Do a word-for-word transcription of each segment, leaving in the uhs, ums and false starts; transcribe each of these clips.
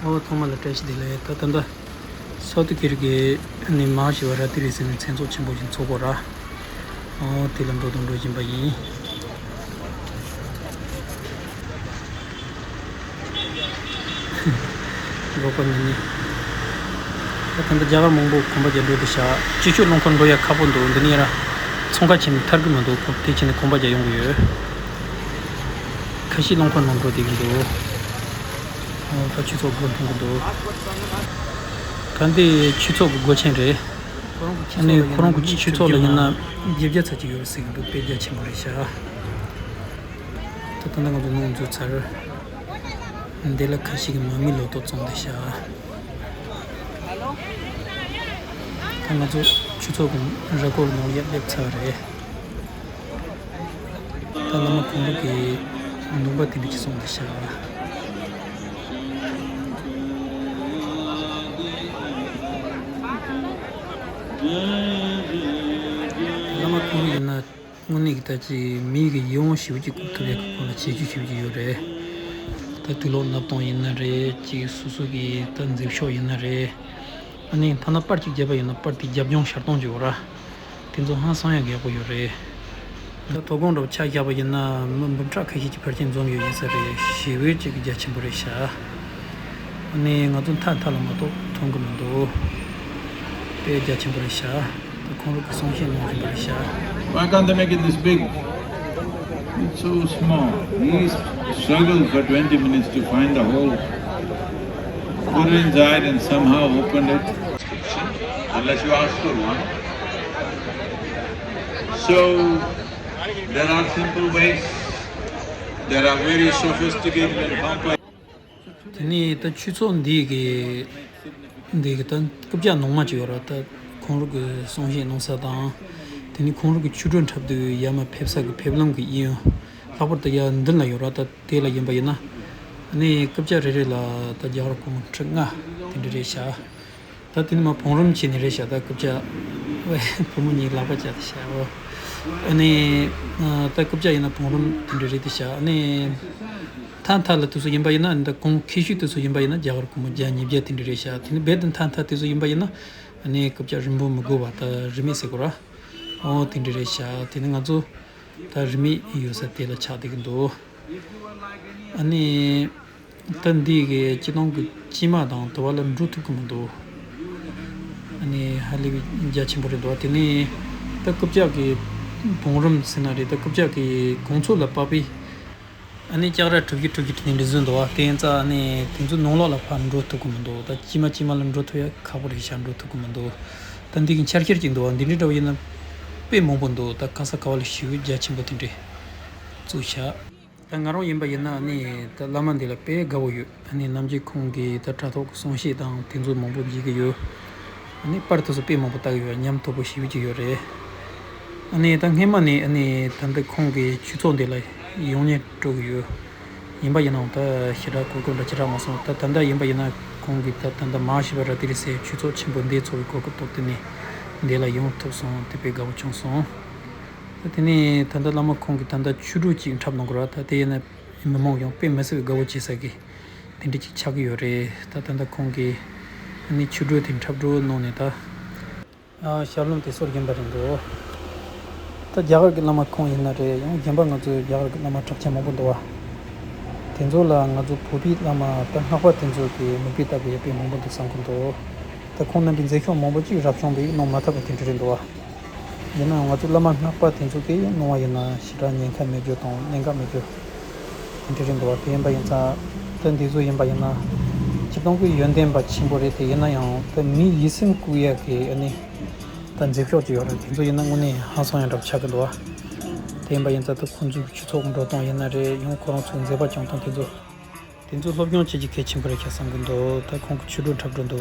ཨོ་ཚང་མ་ལ་བཀྲ་ཤིས་བདེ་ལེགས། ད་ད་ལྟ་སོག་ཏུ་ཀིར་གི་ནི་མ་ཧཱ་ཤི་བ་ར་ཏི་རི་ཟེར་ནས་མཚན་ཚོགས་ཆེན་པོ་ཞིག་འཚོགས་གོ་ར། ཨོ་དེ་ལ་འགྲོ་དང་འགྲོ་བཞིན་པ་ཡིན། རོགས་པ་ནི་ནི། ད་ད་ལྟ་རྒྱ་གར་མང་པོ་གོམ་པ་རྒྱག་འགྲོ་དེ་ཤག་སྤྱི་སྤྱོད་རླངས་འཁོར་འགྲོ་ཡ་ཁག་པོ་འདུག་འདི་ནས་ཡར་ཚོང་ཁང་ཕྱིན་ནས་ཐར་གི་མི་འདུག་དེ་ཕྱིན་ནས་གོམ་པ་རྒྱག་ཡོང་གི་ཡོད། ཁ་ཤས་རླངས་འཁོར་ནང་འགྲོ་བསྡད་ཀྱི་འདུག་ཨོ་ད་ཆོས་ཚོགས་སྒོ་ཕྱེ་གི་འདུག་ད་འདི་ཆོས་ཚོགས་ཀྱི་སྒོ་ཆེན་རེད། ཨ་ནི་ཁོ་རང་གི་ཆོས་ཚོགས་ལ་ཡིན་ན་བརྒྱད་བརྒྱ་ཙམ་ཅིག་ཡོད་རེད་ཟེར་གི་འདུག་དཔེ་རྒྱ་ཆེན་པོ་རེད་ཤག་ད་ད་ལྟ་ང་ཚོ་ནང་འཛུལ་ཚར། འདི་ལ་ཁ་ཤས་ཀྱིས་མར་མེའི་ལོ་ཏོག་བཙོངས་བསྡད་ཤག་ད་ང་ཚོ་ཆོས་ཚོགས་ཀྱི་ར་སྐོར་ནང་ཡར་སླེབས་ཚར་བ་རེད། ད་བླ་མ་གུང་རུ་གི་ལུང་པ་དེ་འདྲ་ཅིག་བཙོངས་བསྡད་ཤག་བླ་མ་གུང་རུ་ཡིན་ན་དངོས་གནས་ཀྱི་ད་ཅིག་མི་གི་ཡིད་འོང་ཞེ་པོ་ཅིག་འཁུར་ཐུབ་ཡག་གི་སྐོར་ལ་བྱེད་རྒྱུ་ཞེ་པོ་ཅིག་ཡོད་རེད། ད་དུག་ལོག་མནབ་སྟངས་ཡིན་ན་རེད། ཅིག་སོ་སོ་གི་ད་མཛེས་ཤོག་ཡིན་ན་རེད། ཨ་ནི་ཐ་ན་པར་གཅིག་བརྒྱབ་པ་ཡིན་ན་པར་དེ་རྒྱབ་ལྗོངས་ཤར་གཏོང་བྱེད་དགོས་ར། དེ་ཚོ་ཧང་སང་ཡག་ཡག་པོ་ཡོད་རེད། ད་དོ་དགོང་འདྲ་པོ་ཆ་བཞག་པ་ཡིན་ན་མི་འབུམ་ཕྲག་ཁ་ཤས་ཀྱིས་ཕལ་ཆེར་འཛོམས་ཡོད་ཡིན་ས་རེད། ཞེ་པོ་ཅིག་རྒྱ་ཆེན་པོ་རེད་ཤག་ཨ་ནི་ང་ཚོ་མཐའ་མཐའ་ལ་མ་གཏོགས་མཐོང་གི་མི་འདུག་དཔེ་རྒྱ་ཆེན་པོ་རེད་ཤག་ད་ཁོང་རང་གིས་གསུང་བཤད་གནང་བཞིན་པ་རེད་ཤག Why can't they make it this big? It's so small. We struggled for twenty minutes to find the hole, put it inside and somehow open it. Unless you ask for one. So, there are simple ways. There are very sophisticated and complex. དེ་ནས་ད་ཆོས་ཚོགས་འདི་གི་འདི་གི་ད་རྐུབ་བཀྱག་ནང་མ་ཅིག་ཡོད་ར། ད་ཁོང་རང་གི་གསུང་བཤད་གནང་ས་དང་། དེ་ནས་ཁོང་རང་གི་ཆོས་གྲོགས་འཁྲབ་དུས་ཡར་མར་ཕེབས་ས་གི་ཕེབས་ལམ་གི་གཡས་གཡོན། ལྷག་པར་དུ་ཡར་མདུན་ལ་ཡོད་ར། ད་དེ་ལ་ཡིན་པ་ཡིན་ན། ཨ་ནི་རྐུབ་བཀྱག་རེ་རེ་ལ་ད་རྒྱ་གར་སྒོར་མོ་ཁྲི་ལྔ་དེ་འདྲ་རེད་ཤག་ད་དེ་ནི་མ་བང་རིམ་བྱས་ནས་རེད་ཤག་ད་རྐུབ་བཀྱག་བུ་མོ་གཉིས་ལག་པ་བཅག་དེ་ཤག་འོ། ཨ་ནི་ད་རྐུབ་བཀྱག་ཡིན་ན་བང་རིམ་དེ་འདྲ་རེད་དེ་ཤག་ཨ་ནི་མཐའ་མཐའ་ལ་དུས་ཚོད་ཡིན་པ་ཡིན་ན། ད་གོང་ཁེ་ཤུ་དུས་ཚོད་ཡིན་པ་ཡིན་ན་རྒྱ་གར་སྒོར་མོ་བརྒྱ་ཉིས་བརྒྱ་དེ་འདྲ་རེད་ཤག་དེ་ནི་རྦད་དེ་མཐའ་མཐའ་དུས་ཚོད་ཡིན་པ་ཡིན་ན་ཨ་ནི་རྐུབ་བཀྱག་རིང་པོ་མི་དགོས་པ་ད་རིན་མེད་ཟེར་དགོས་ར། འོ་དེ་འདྲ་རེད་ཤག་དེ་ནི་ང་ཚོ་ད་རིན་མེད་ཡོད་ས་དེ་ལ་ཆགས་བསྡད་ཀྱི་འདུག་ཨ་ནི། ད་འདི་གི་སྤྱི་བཏང་གི་སྐྱེས་མ་དང་དུ་བ་ལ་འགྲོ་ཐུབ་ཀྱི་མི་འདུག་ཨ་ནི་ཧ་ལས་པའི་རྒྱ་ཆེན་པོ་རེད་འདུག་དེ་ནས་ད་རྐུབ་བཀྱག་གི་བང་རིམ་ཟེར་ན་རེད། ད་རྐུབ་བཀྱག་གི་གོང་ཚད་ལ་དཔག་པའི་ཨ་ནི་ལྕགས་ར་གྲུ་བཞི་གྲུ་བཞི་དེ་འདྲ་བཟོས་འདུག་དེ་ཡིན་ཙང་ཨ་ནི་དེ་ཚོ་ནང་ལོགས་ལ་ཕར་འགྲོ་ཐུབ་ཀྱི་མི་འདུག་ད་སྐྱེས་མ་སྐྱེས་མ་ལ་འགྲོ་ཐུབ་ཡ་ཁག་པོ་རེད་ཤག་འགྲོ་ཐུབ་ཀྱི་མི་འདུག་ད་འདི་གི་འཆར་ཤེལ་ཅིག་འདུག་འདི་འདྲའི་འདྲ་བོ་ཡིན་ན་དཔེ་མང་པོ་འདུག་ད་ག་ས་ག་བ་ལ་ཞེ་པོ་རྒྱ་ཆེན་པོ་དེ་འདྲས་བཙུགས་ཤག་ད་ང་རང་ཡིན་པ་ཡིན་ན་ཨ་ནི་ད་བླ་མ་འདི་ལ་དཔེ་དགའ་བོ་ཡོད། ཨ་ནི་ནམ་རྒྱུན་ཁོང་གིས་ད་དྲ་ཐོག་གི་གསུང་བཤད་དང་དེ་ཚོ་མང་པོ་མཇལ་གི་ཡོད། ཨ་ནི་པར་དེ་ཚོ་དཔེ་མང་པོ་ལྟ་གི་ཡོད། ཉམས་དོད་པོ་ཞེ་པོ་ཅིག་ཡོད་རེད། ཨ་ནི་ད་སྔས་མ་ནས་ཨ་ནི་ད་ལྟ་ཁོང་གི་ཆོས་ཚོགས་འདི་ལ་ཡོང་སྙིང་འདོད་གི་ཡོད། ཡིན་པ་ཡིན་ནའང་ད་ཞེ་དྲག་གོ་སྐབས་འདྲ་ཅི་རག་མ་སོང་། ད་ད་ལྟ་ཡིན་པ་ཡིན་ན་ཁོང་གིས་ད་ད་ལྟ་མ་ཧཱ་ཤི་བ་ར་ཏི་རི་ཟེར་ཆོས་ཚོགས་ཆེན་པོ་འདི་ཚོགས་པའི་གོ་སྐབས་ཐོབ་སྟེ་ནས་འདི་ལ་ཡོང་ཐུབ་སོང་། དེ་དཔེ་དགའ་བོ་བྱུང་སོང་། ད་དེ་ནས་ད་ལྟ་བླ་མ་ཁོང་གིས་ད་ལྟ་ཆོས་དྲུག་ཅིག་འཁྲབ་གནང་གི་རེད། ད་དེ་ཡིན་ན་མི་མང་ཡང་དཔེ་མི་སྲིད་པའི་དགའ་བོ་བྱེད་ས་གི་དེ་འདྲ་ཅིག་ཆགས་ཀྱི་ཡོད་རེད། ད་ད་ལྟ་ཁོང་གིས་ཨ་ནི་ཆོས་དྲུག་དེ་འཁྲབ་སྒྲུབ་གནང་ནས་ད་ཨ་ཞལ་ལུང་དེ་ཚོར་བཞིན་པ་རེད་འདུག་ད་རྒྱ་གར་གྱི་བླ་མ་ཁོང་ཡིན་ན་རེད། ཡང་གཞན་པ་ང་ཚོའི་རྒྱ་གར་གྱི་བླ་མ་གྲགས་ཆེན་མང་པོ་འདུག་བ། དེ་ཚོ་ལ་ང་ཚོ་བོད་པའི་བླ་མ་ད་སྔགས་པ་དེ་ཚོ་གི་མིག་དཔེ་ལྟ་དགོས་ཡ་དཔེ་མང་པོ་འདུག་བསམ་གྱི་འདུག་ད་ཁོང་རྣམ་པའི་མཛད་ཤོག་མང་པོ་ཅིག་རབ་བྱུང་པས་གནང་མ་ཐུབ་པ་དེ་འདྲ་རེད་འདུག་བ། ཡིན་ནའང་ང་ཚོ་བླ་མ་སྔགས་པ་དེ་ཚོ་གིས་གནང་བ་ཡིན་ན་ཞེ་དྲག་ཉེན་ཁ་མེད་རྒྱུ་དང་གནད་འགག་མེད་རྒྱུ་དེ་འདྲ་རེད་འདུག་བ། དེ་ཡིན་པ་ཡིན་ཙང་ད་འདི་ཚོ་ཡིན་པ་ཡིན་ན་སྤྱིར་བཏང་གི་ཡོན་ཏན་པ་ཆེན་པོ་རེད། དེ་ཡིན་ན་ཡང་ད་མིའི་ཡིད་སེམས་བཀུག་ཡ་གི་ཨ་ནི་ད་མཛད་ཤོག་ཅིག་ཡོད་རེད། དེ་ཚོ་ཡིན་ན་དངོས་གནས་ཧང་སང་ཡ་འདྲ་པོ་ཆགས་ཀྱི་འདུག་བ། དེ་ཡིན་པ་ཡིན་ཙང་ད་ཁོང་ཚོའི་ཆོས་ཚོགས་འགྲོ་སྟངས་ཡིན་ན་རེད། ཡང་ཁོ་རང་ཚོའི་མཛད་པ་སྐྱོང་སྟངས་དེ་ཚོ། དེ་ཚོ་སློབ་སྦྱོང་བྱེད་རྒྱུ་གལ་ཆེན་པོ་རེད་ཤག་བསམ་གྱི་འདུག་ད་ཁོང་གི་ཆོས་སྒྲུབ་འཁྲབ་སྒྲུབ་འདུག་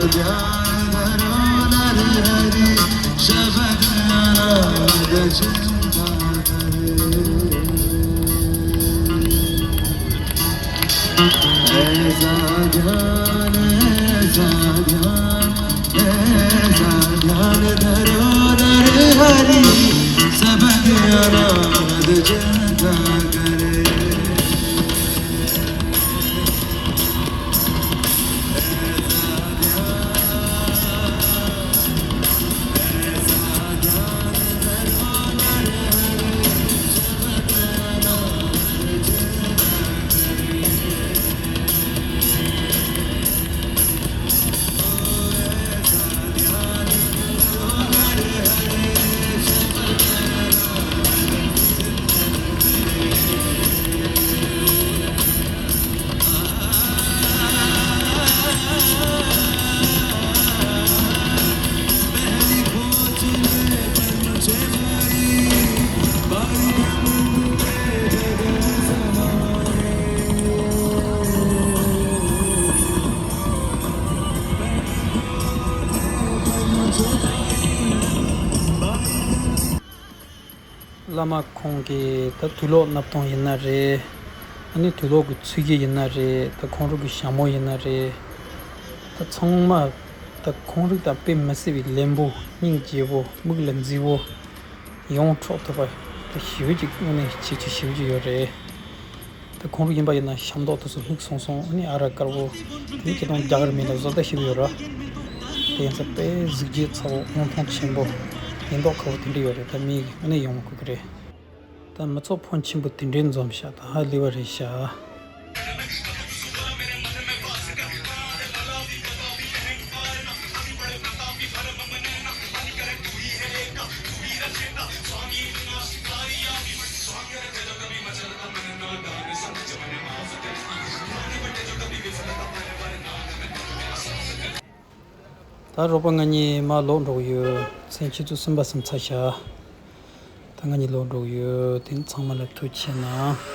བླ་མ་ཁོང་གི་ད་དུག་ལོག་སྣབས་སྟོང་ཡིན་ན་རེད། ཨ་ནི་དུག་ལོག་གི་ཚུལ་གྱིས་ཡིན་ན་རེད། ད་ཁོང་རང་གི་ཞྭ་མོ་ཡིན་ན་རེད། ད་ཚང་མ་ད་ཁོང་རང་དང་དཔེ་མི་སྲིད་པའི་ལེན་པོ་སྙིང་རྗེ་པོ་མིག་ལ་མཛེས་པོ་ཡོངས་འཕྲོག་ཐུབ་པ་ད་ཞེ་པོ་ཅིག་དངོས་གནས་ཁྱད་ཆོས་ཞེ་པོ་ཅིག་ཡོད་རེད། ད་ཁོང་རང་ཡིན་པ་ཡིན་ན་ཤ་མདོག་དེ་ཚོ་ལྷུག་སོང་སོང་ཨ་ནི་ཨ་ར་དཀར་པོ་དེ་ནི་སྐྱིད་གཏོང་རྒྱ་གར་མི་ལ་བཟོ་ལྟ་ཞིག་ཡོད་ར། དེ་ཡིན་ཙང་དཔེ་གཟི་བརྗིད་ཚ་པོ་སྔོན་མཐོང་ཆེན་པོ་ཡིན་མདོག་ཁ་པོ་དེ་འདྲ་ཡོད་རེད། ད་མི་ཨ་ནི་ཡོང་མི་དགོས་ཀྱི་རེད། ད་མི་ཚོགས་ཕོན་ཆེན་པོ་དེ་འདྲའི་འཛོམས་ཤག་ད་ཧ་ལས་པ་རེད་ཤག་ད་རོགས་པ་ང་གཉིས་མར་ལོག་འགྲོ་གི་ཡོད། མཚན་ཆུ་ཚོད་གསུམ་པ་ཟིན་ཚར་ཤག་ད་ང་གཉིས་ལོག་འགྲོ་གི་ཡོད། དེ་ཚང་མ་ལ་ཐུགས་རྗེ་ཆེ་གནང་།